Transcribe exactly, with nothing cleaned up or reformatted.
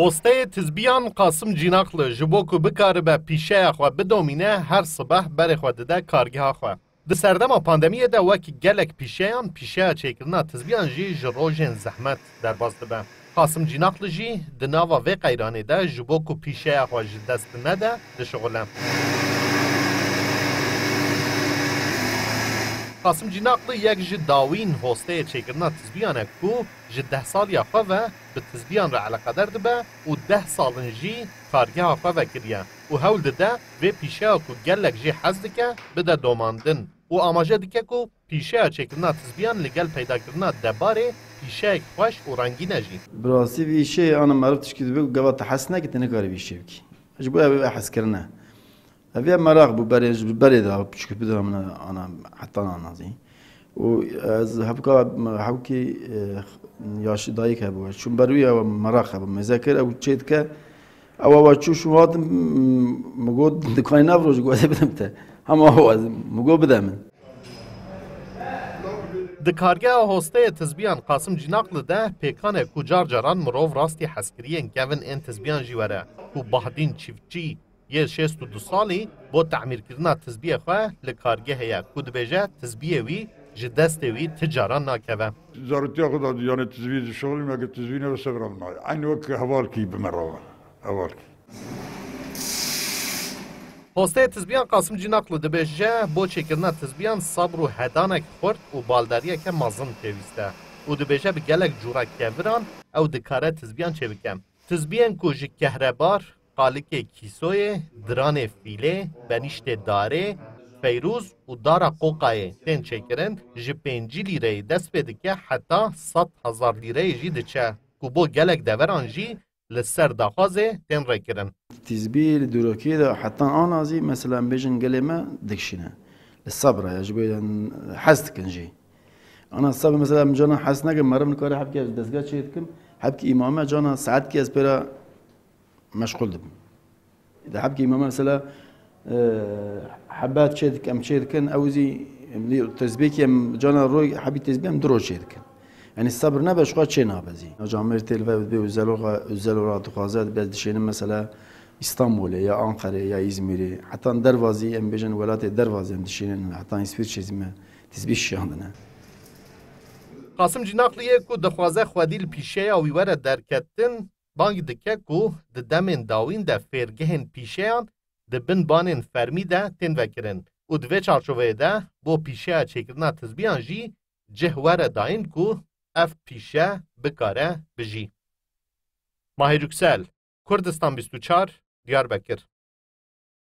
Hosteyê tizbiyan Qasim Cînakli ji bo ku bikaribe pîşeya xwe bidomîne, her sibeh berê xwe dide kargeha xwe. Di serdema pandemiyê de wek gelek pîşeyan, pîşeya çêkirina tizbiyan jî ji rojên zehmet derbas dibe. Qasim Cînakli jî di nava vê qeyranê de ji bo ku pîşeya xwe ji dest nede, dişixule. Qasim Cînakli yek ji dawîn hosteyê çêkirina tizbiyan e ku ji deh saliya xwe ve bi tizbiyan re eleqedar dibe û deh sal in jî kargeha xwe vekiriye û hewl dide vê pîşeya ku gelek jê hez dike bide domandin û amaje dike ku pîşeya çêkirina tizbiyan li gel peydakirina debarê pîşeyek xweş û rengîn e jî. Bi rastî vî îşê ana meriv tişkî dibe ku gava te hes neke, te nikarî vî îşê bikî. Ji bo ev ê hezkirine. Ev ya meraq bû berê, ji berê de piçûk bidira min ana heta nanazî. Û ez hevka, hevkî, e, yaşî dayik hebû. Çûn ber wî ew meraq hebû. Mêze kir, ew çê dike. Ew ew çû şû hatin, min got, dikanî nav roj, got, "Ez ê bidim te." Hema ew ez, min got, "Bide min." Di kargeha hosteyê tizbiyan Qasim Cînakli de pêkan e ku car caran mirov rastî hezkiriyên kevin ên tizbiyan jî were ku Bahdîn Çiftçî yê şêst û du salî bo temîrkirina tizbiyê xwe li kargehê ye ku dibêje tizbiyê wî ji destê wî ti caran nakeve. Zarotiya xwe da yanê tizbiyê dişixulîm, eke tizbî nebe sebra min nayê. Eynî wek hevalkî bi me re ve. Hevalkî. Hosteyê tizbiyan Qasim Cînakli dibêje, bo çêkirina tizbiyan sebr û hedanek xurt û baldariyeke mezin pêwîst e û dibêje bi gelek cûra keviran ew dikare tizbiyan çêbike. Tizbiyên ku ji kehrebar, qalikê kîsoyê, diranê fîlê, benîştê darê, feyrûz û dara qoqayê tên çêkirin, ji pêncî lîreyê dest pê dike heta sed hezar lîreyê jî diçe, ku bo gelek deveran jî li ser daxwazê tên rêkirin. Tizbî li dûrokiyê de heta ana zî, mesela, em bêjin gelê me dikişîne. Li sebra ye, ji bo hez dikin jî. Ana sebr, mesela, em cana hez neke, meriv nikare hebkê ez dezgeh çê dikim, hebkî îmame cana saetkî ez pê re meşxul dibim. De hebkî îmame, mesela, e, hebet çê dik-, em çê dikin, ew zî, em dî tezbêkî em cana roy, hebî tezbê em du roj çê dikin. Yanî sebr nebe, ji xwe çê nabe zî. Camêr tê li ve bê û zelora, û zelora dixwaze, ez dişênim, mesela, Îstanbulê ya Anqerê ya Îzmîrê, heta derva zî, em bêjin welatê derva zî em dişênin, heta Îsvîçrê zî me tizbî şiyandine. Qasim Cînakli yê ku dixwaze xwedî li pîşeya wî were derketin, bang dike ku di demên dawîn de fêrgehên pîşeyan di bin banên fermî de tên vekirin û di vê çarçoveyê de bo pîşeya çêkirina tizbiyan jî cih were dayîn ku ev pîşe bikare bijî. Mahir Yüksel, Kurdistan bîst û çar, Diyarbekir.